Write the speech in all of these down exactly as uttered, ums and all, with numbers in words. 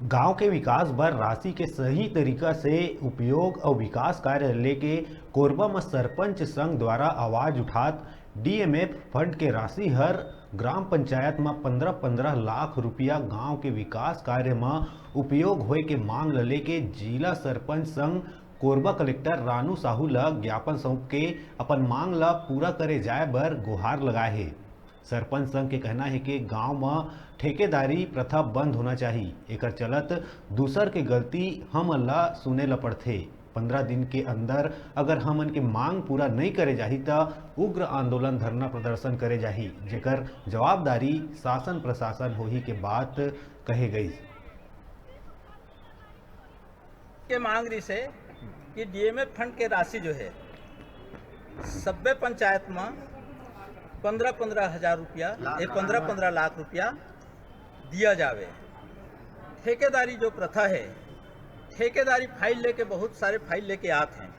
गांव के विकास बर राशि के सही तरीका से उपयोग अउ विकास कार्य लेके कोरबा म सरपंच संघ द्वारा आवाज उठात डीएमएफ फंड के राशि हर ग्राम पंचायत म पंद्रह पंद्रह लाख रुपया गांव के विकास कार्य म उपयोग होए के मांग ल लेके जिला सरपंच संघ कोरबा कलेक्टर रानू साहू ल ज्ञापन सौंप के अपन मांग ल पूरा करे जाए बर गुहार लगाए हे। सरपंच संघ के कहना हे कि गांव म ठेकेदारी प्रथा बंद होना चाही। एकर चलत दूसर के गलती हमन ला सुने ला पड़थे। पंद्रह दिन के अंदर अगर हमन के मांग पूरा नइ करे जाही, त उग्र आंदोलन, धरना प्रदर्शन करे जाही, जेकर जवाबदारी शासन प्रशासन होही के बात कहे गई। के मांग रहिस हे कि डीएमएफ फंड के राशि जो है सब्बे पंचायत में पंद्रह पंद्रह हजार रुपया, ये पंद्रह पंद्रह लाख रुपया दिया जावे। ठेकेदारी जो प्रथा है, ठेकेदारी फाइल लेके, बहुत सारे फाइल लेके आत हैं,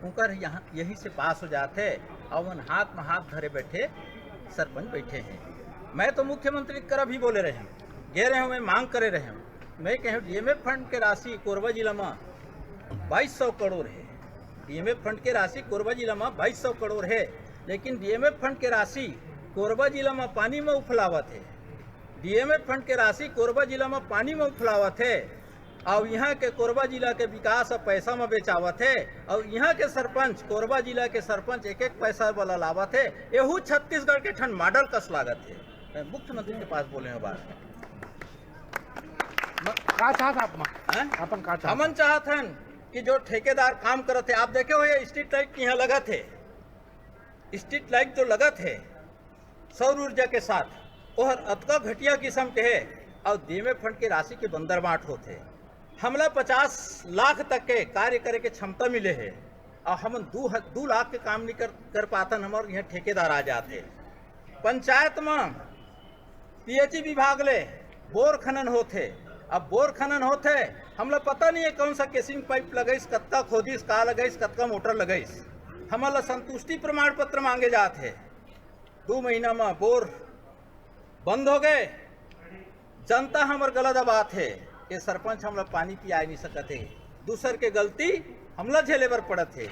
उनकर यहाँ यहीं से पास हो जात है और उन हाथ में हाथ धरे बैठे सरपंच बैठे हैं। मैं तो मुख्यमंत्री करा भी बोले रहे हूँ, गे रहे हूँ, मैं मांग करे रहे हूँ, मैं कहे डीएमएफ फंड के राशि कोरबा जिला में बाईस सौ करोड़ है, डीएमएफ फंड के राशि कोरबा जिला में बाईस सौ करोड़ है, लेकिन डीएमएफ फंड के राशि कोरबा जिला में पानी में उफलावत है। डीएमएफ फंड के राशि कोरबा जिला में पानी में उफलावत है और यहाँ के कोरबा जिला के विकास अब पैसा में बेचावत है और यहाँ के सरपंच, कोरबा जिला के सरपंच एक एक पैसा वाला लावत है। एहू छत्तीसगढ़ के ठन मॉडल कस लागत है। मैं मुख्यमंत्री के पास बोले हूँ बात। का चाहत आप मन? हैं? अपन का चाहत? हमन चाहत हन कि जो ठेकेदार काम करत है, आप देखे हो ये स्ट्रीट लाइट यहाँ लगत है, स्ट्रीट लाइट जो लगत है सौर ऊर्जा के साथ, ओहर अतका घटिया किस्म के है और डीएमएफ फंड के राशि के बंदर बांट होत है। हमला पचास लाख तक के कार्य करे के क्षमता मिले है और हम दू ह- दू लाख के काम नहीं कर, कर पाथन, हमारे यहाँ ठेकेदार आ जाते। पंचायत में पीएचई विभाग ले बोर खनन होत है। अब बोर खनन होत है, हमला पता नहीं है कौन सा केसिंग पाइप लगइस, कतका खोदिस, का लगइस, कतका मोटर लगइस। हमला संतुष्टि प्रमाण पत्र मांगे जात है। दू महीना में बोर बंद हो गए, जनता हमर गला दबात है, ये सरपंच हमला पानी पियाए नहीं सकत है, दूसर के गलती हमला झेले बर पड़त है।